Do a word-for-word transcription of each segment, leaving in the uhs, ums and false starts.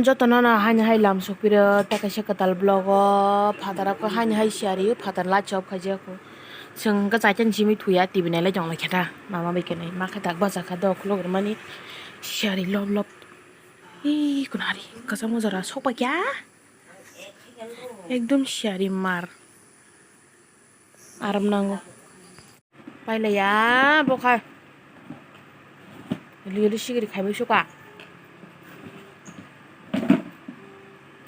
Jotono no haini hai lam sokpiro ta kaisa kwtal vlog o phataro khe haini hai siyari phatar light off khaijak. Chwng khe chaitani simi thuya T V nailai tonglaikha ta mama bai khe nai ma khe tak bachakha dok khulok rwmani siyari lop lop. Ih kunari kwchangma jora sokpaikha ekdom siyari mar. Aram nango. Pailaiya bo khai. Yuli yuli sigiri khaibai suka.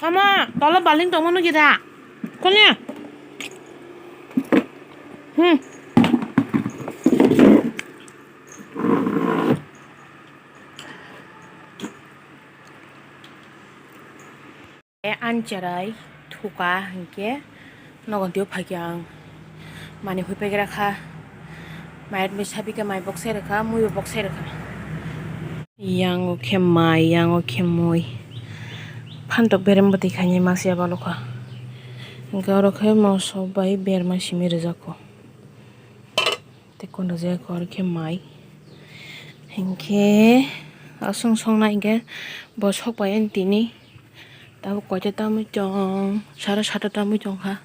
Ama, tola baling tongma nukida. Kone. Hmm. E, ani cherai thuka hinkhe nogo tio phaikhe ang mani hupaigra kha. Mai rok sabi khe mai boksai rwkha, mui bo boksai rwkha. Yang o khe mai, yang o khe mui. Phantok berem bwtwi khainai masiya balokha. Hinkhe oro khe moso bai berma simi rwjakgo. Tei kondojak oro khe mai. Hinkhe aswng songnai hinkhe bo sokpai ani tini. Tabuk koita tamwi tong, sara sata tamwi tongkha.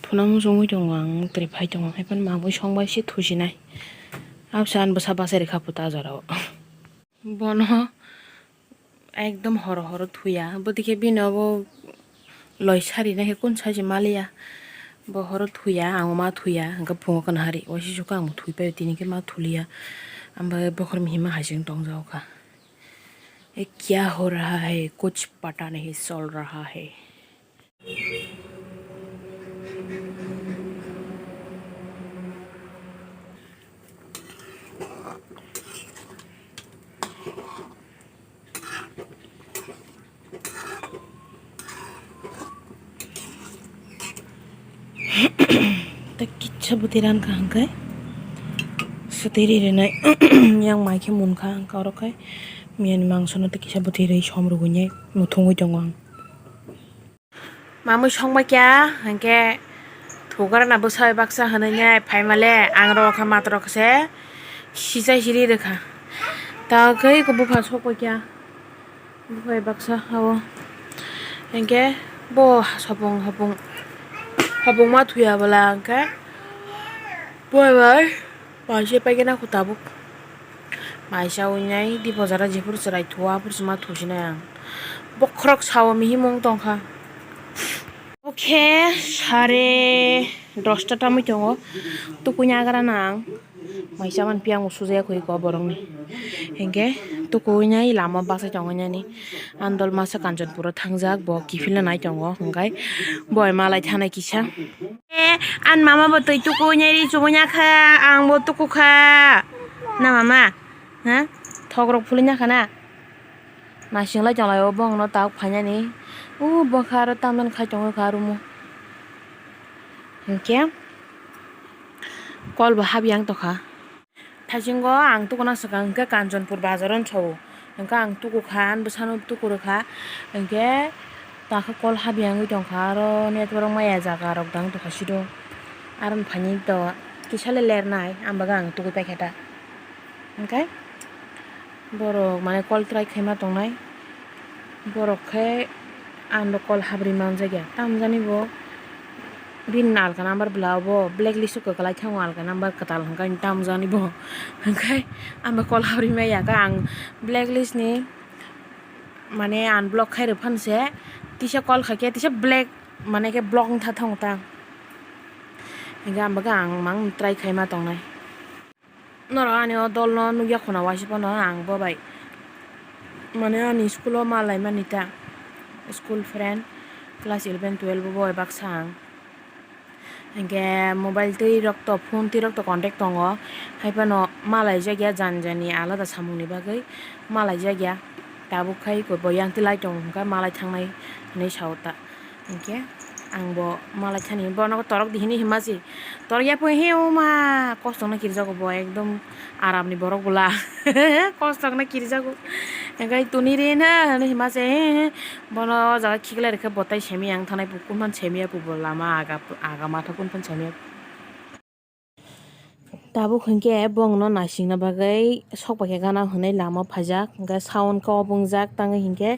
Thuna muchungwi tongo ang, muktri phai tongo. Haiphano mamwi songbai se thusinai. Abse ani bwsa bachai rwkha puta jorao. Bono ekdom horo horo thuya. Bwtwi khe bini obo loi sari nai khe kun sai se maliya. Bo horo thuya, ang ma thuya, hwnkhe phungo khna hari. Waisa sukha ang thwi pai tini khe ma thuliya. Abo bokhorok hima hai se wng tong jak kha. "ये क्या हो रहा है? कुछ पता नहीं चल रहा है।" Tei kisa bwtwi rankha hwnkhe swtwi ri rwnai yang mai khe munkha hwnkhe oro khe miyani mangsono tei kisa bwtwi rwi som rwgwinai muthungwi tongo ang. Mamwi songbai kha hwnkhe thukarna bwsa bai baksa hwnwi nai phaimale ang rw kha matwrwk se sichai siri rwkha. Tei khe bupha sokbai kha. Buphai baksa hao. Hinkhe bo hapung hapung hapung ma thuya bwla hinkhe boi bai paisa paikhe nang kho tabuk. Maisa wngnai di bojaro jephuru chwrai thuo aphuru se ma thusinai ang. Bokhorok sao mihimung tongkha. Okhe sare dosta tamwi tongo. Tukui nagra nang. Maisa man piyang usuk jaya koi ko borok ni. Hinkhe tukui nai lama bachai tongwi nani. Andol masa Kanchanpur o thangjak bo kiphilna nai tongo hinkhe boi malai thanai kisa. E, an mama bo twi tukui nai ri chubui nakha ang bo tuku kha. Na mama? Ha? Thok rok phulwi nakha na? Naising lai tong lai o bongno tabuk phainani. O bokha aro tamjani khai tongwi kha rumo. Hinkhe kol bo habiyang tongkha. Thaisingo ang tukuna swkang hinkhe Kanchanpur bazar o sao. Hinkhe ang tuku kha, ani bwsano tuku rwkha. Hinkhe takhe kol habiyang wngwi tongkha, aro network maya jaga rok dang tongkha sido. Aro phaini to kisa le lernai, ang bagwi ang tukui paikha ta. Hinkhe borok mane kol try khaima tongnai. Borok khe ang bo kol habri manjakya. Tamjani bo bini alka number bwla obo blacklist o kwklai thango, alka number kwtal hwnkhe tamjani bo. Hwnkhe ang bo kol habri maya khe ang blacklist ni mane unblock khai rwphano se tisa kol khaikhe tisa black mane khe block wngtha thango ta. Hwnkhe ang bo khe ang mang try khaima tongnai. Norok ani o dolno nukya khuna waisa phano ang bo bai. Mane ani school o ma laimani ta. School friend class eleven twelve bo bai baksa ang. Hinkhe mobile twi rok to phone twi rok to contact tongo. Haiphano ma laijakya jani jani alada samungni bagwi ma laijakya. Tabuk khai bo yang twi lai tongo hwnkhe ma lai thangnai hinwi sao ta. Hinkhe ang bo malai thani bono torok di hini hima se torok yapui he o ma kosto no kirjago bo ekdom aram ni borok bwla kosto no kirjago hinkhe tuni ri na hini hima se he he bono o jaga khiklai rikhe bo tai simi yang thanai bo kunphano simi ya bo lama aga aga matha kunphano simi ya. Tabuk hinkhe bongno naisingna bagwi sok bai khe gana hwnwi lama phaijak, hinkhe sound kok wngjak tangwi hinkhe.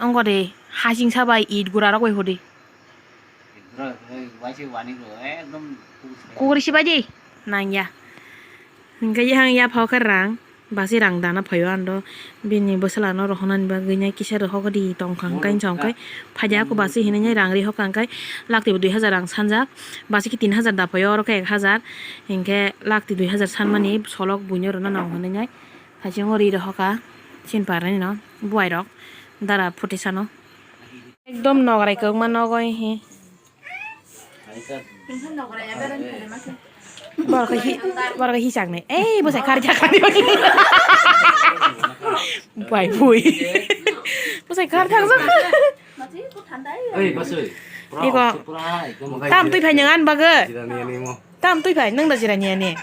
Ongkha de, hasing sabai it gura rok bai hodi. Kugri sibai di, nangya. Hingke yang ya phao khe rang, basi rang dana phaio ando. Bini bwsala no rohornani bagwi nai kisa rohor di tongkha hingke, hingke phaidi ako basi hinui nai rang ri hokha hingke lakti bo dui hazar rang sanjak, basi khe tin hazar da phaio, oro khe ek hazar, hingke lakti dui hazar sanmani solok buino rwna nango hinui nai. Haching ori rohorkha, chin parani no, buai rok, dara phuti sano. Ekdom nograi kwbangma nogo he. Borok hi, borok hi chang nai. Ei, bwsai khar jak kha. Bai bui. Bwsai khar thang jak. Ei, basui. Iko. Pura ekdom. Tam twi phai nang ani bagwi. Tam twi phai nang da jira ni ani.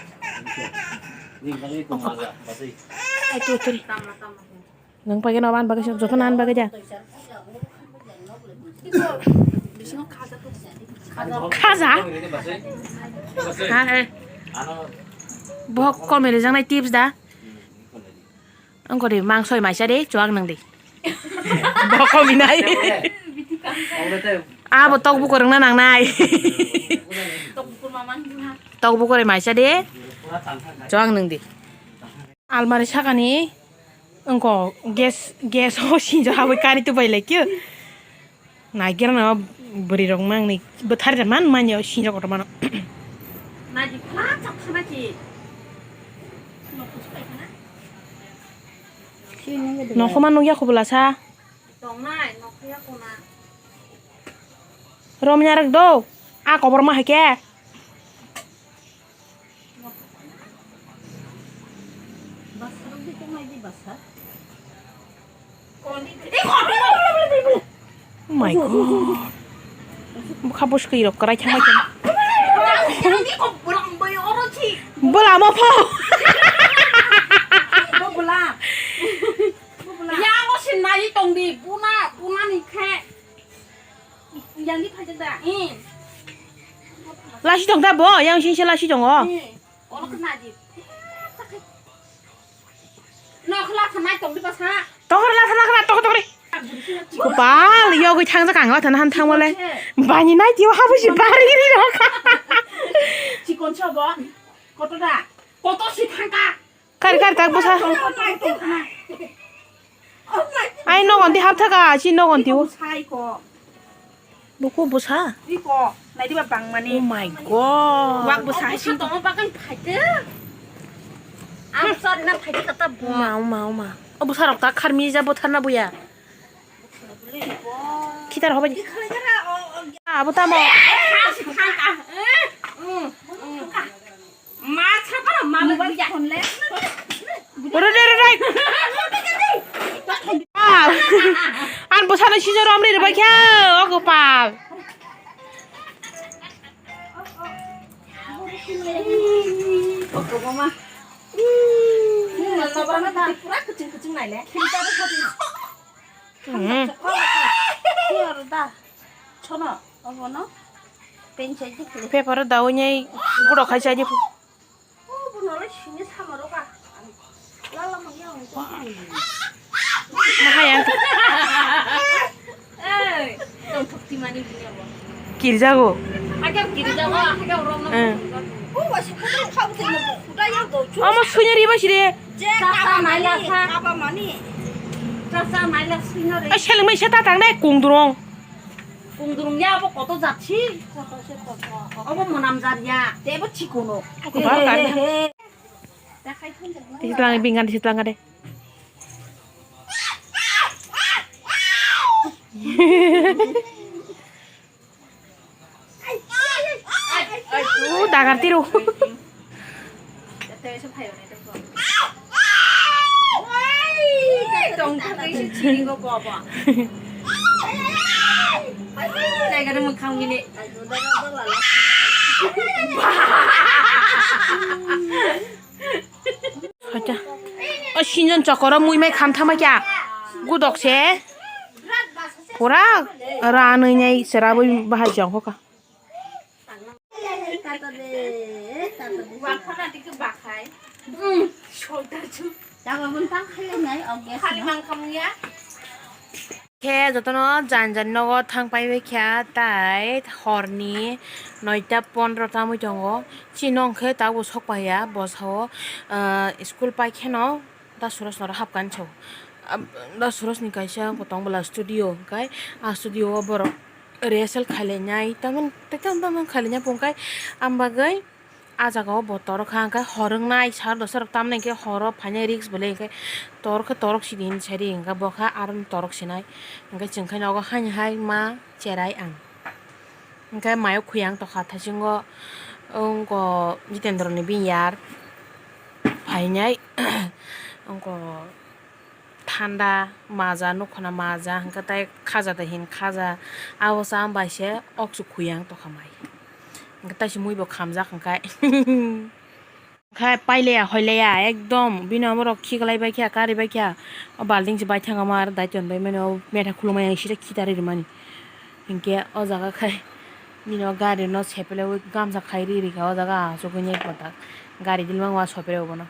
Ni bagwi ko maga, basui. Ai tu tu. Nang pakai no ban pakai joto nan pakai ja. Khaja? Ha, eh. Bohok komile jangnai tips da. Ang kori mangsoi maisa de, chuak nang de. Bohok komi nai. Abo tok buko rwngna nang nai. Tok buko re maisa de, chuak nang de. Almari sakani wngkha gas, gas o sinjo habwi kari tubai lai khe. Naigerno bwrwi rok mangni bwthar da man manya sinjo kotor mano. Nokho ma nukya kho bwlasa. Romya rok do. A kobor ma hai khe. Oh my God. Bwkha bwswkwi rok kwrai thangbai khe. Bwla mo pho. Yang o sin nai tong di, buna, buna ni khe. Yang di phajak da. Lasi tong da bo, yang sing se lasi tong o. Olo kena di. Nok la thanai tong di basa. Tokor la thana kena tokor tokor. Kopal, yogwi thang jak ang la thana han thang wale. Bani nai tiwa habu si bari ri rok. Chikon chobo. Koto da. Koto si thangka. Kari kari tak bwsa. Ai nogon di hap thaka, si nogon di o. Buku bwsa. Iko, nai diba bangmani. Oh my God. Wak bwsa hai si. Tongma bagwi phaide. Ang sar na phaide kata bo. Uma, uma, uma. O bwsa rok ta kharmi ja bwthar na buya. Khitar hoba. Abo tamo. Ma chapa ma. Rode, rode. Pal. An bwsano sijor romri rwbai khe, o Gopal. Pura kuching kuching naile. Paper o dawi nai guro khai chai di. Mahaya. Kirjago. Omo sunya riba sire. Chasa maila sa. Chasa maila sunya re. Ai seleng mai se ta tang nai kung durung. Kung durung ya abo koto jat si. Abo monam jat ya. Te abo chikono. Kopal kari. Tisi tlang bingan tisi tlang de. Uh, dagar tiru. Hoita. O sinjon chokoro mui mai kham thama kya? Gudok se. Pura ranui nai serabui bahai jong hoka. Khe jotono jani jani nogo thang pai bai kha, tai horni noita pondro tamwi tongo. Chini wngkhe tabuk sok paiya bosao, ah, school pai kheno da Suroj norok hapkani sao. Ah, da Suroj ni kaisa tong bwla studio, hwnkhe ah studio o borok rehearsal khailainai, tamoni, tei tamoni tamoni khailainai, hwnkhe ang bagwi ah jaga o bo torok kha, hwnkhe hor wngnai, sar dosa rok tamni hwnkhe horo phainai risk belai, hwnkhe torok khe torok sidi hinwi sai di, hwnkhe bo kha aro torok sinai, hwnkhe chwng khe nogo haini hai ma cherai ang. Hwnkhe mayo khuyang tokha thaisingo, wngko Jitendra ni bini yar phainai, wngko thanda maja, nukhuna maja, hwnkhe tai khaja da hin khaja, abo cha bai se oksu khuyang tokha mai, hwnkhe tai se mui bo khamjak hwnkhe. Khai pailaya hoilaya ekdom bini omo rok khiklai bai kha, kari bai kha. O balting se bai thang ma aro daiton bai mani o metha khulumai ang sida khitari rimani. Hinkhe o jaga khai bini o gari no sepele o gamsa khai ri rikha o jaga asugwi nai pata gari dilmang wa sopre obono.